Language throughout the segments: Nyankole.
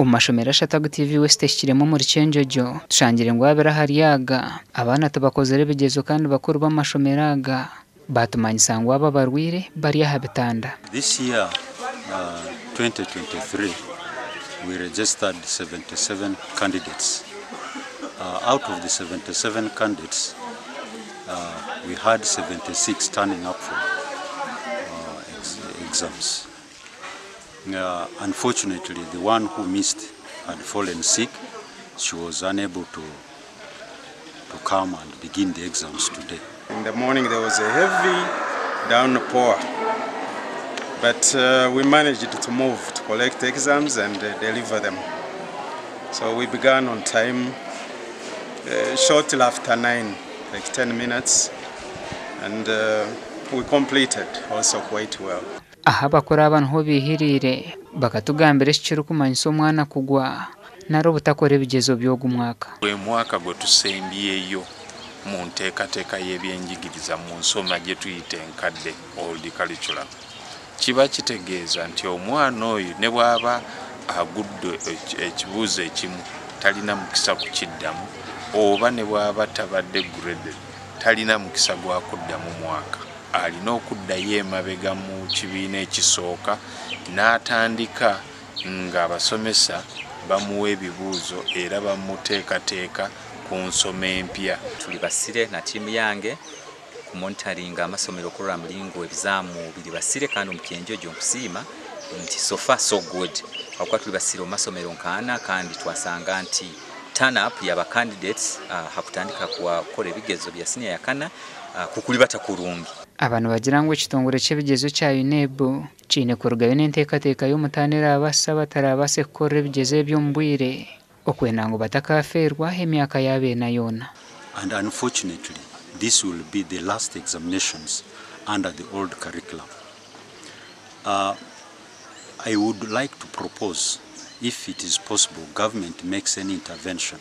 Omu mashomero ashatu agu TV West ehikiremu omuri Kyenjojo, tushangire ngu abiri ahari aga, abaana tibakozire ebigyezo kandi bakuru b'amashomero aga baatumanyisa ngu abo abarwaire bari aha bitanda. This year, 2023, we registered 77 candidates. Out of the 77 candidates, we had 76 turning up for exams. Unfortunately, the one who missed had fallen sick. She was unable to come and begin the exams today. In the morning there was a heavy downpour, but we managed to move to collect exams and deliver them. So we began on time, shortly after 9, like 10 minutes, and we completed also quite well. Aha abakuru aba niho bihiriire bakatugambira ekirikumanyisa omwana kugwa nari obutakora ebigyezo by'ogu mwaka. Gwe mwaka gwe tusembyeyo mu nteekateeka y'ebyenjigiriza mu nsoma gye tuyita enkadde, old curriculum. Kiba kitegeeza nti omwana oyo ne bw'aba agudde ekibuuzo ekimu, talina mukisa kukiddamu, oba ne bw'aba tabadde graded, talina mukisa gwa kuddamu mwaka. Alina okuddayo emabega mu kibiina ekisooka n'atandika ng'abasomesa bamuwa ebibuuzo era bamuteekateeka ku nsoma empya. Tuli basire na tiimu yange kumonitoringa amasomero okurora mulingo ebizaamu biri basire, kandi omu Kyenjojo nkusiima nti so far so good, ahakuba tuli basire omu masomero nkaana kandi twasanga nti turn up yaba candidates hakutandika kukora ebigezo bya senior yakana kukuli bata kurungi. Aba nibagira ngu ekitongore ky'ebigyezo kya UNEB kiine kurugayo n'enteekateeka y'omutaano erabaasisa abatarabaase kukorera ebigyezo ebi omu bwire okwenda ngu batakafeerwa emyaka yaabo ena yoona. And unfortunately, this will be the last examinations under the old curriculum. I would like to propose, if it is possible, government makes any intervention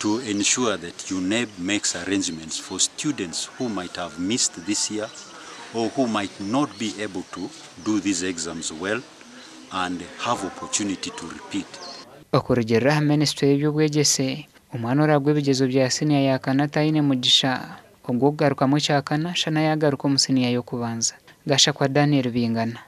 to ensure that UNEB makes arrangements for students who might have missed this year or who might not be able to do these exams well and have opportunity to repeat. Okurugiirira aha minisitule y'eby'obwegyese, omwana oragwa ebigyezo bya siniya ya kana taine mugisha ogw'okugarukamu ekyakana shana yagaruka omu siniya y'okubanza. Gashakwa Daniel Bingana.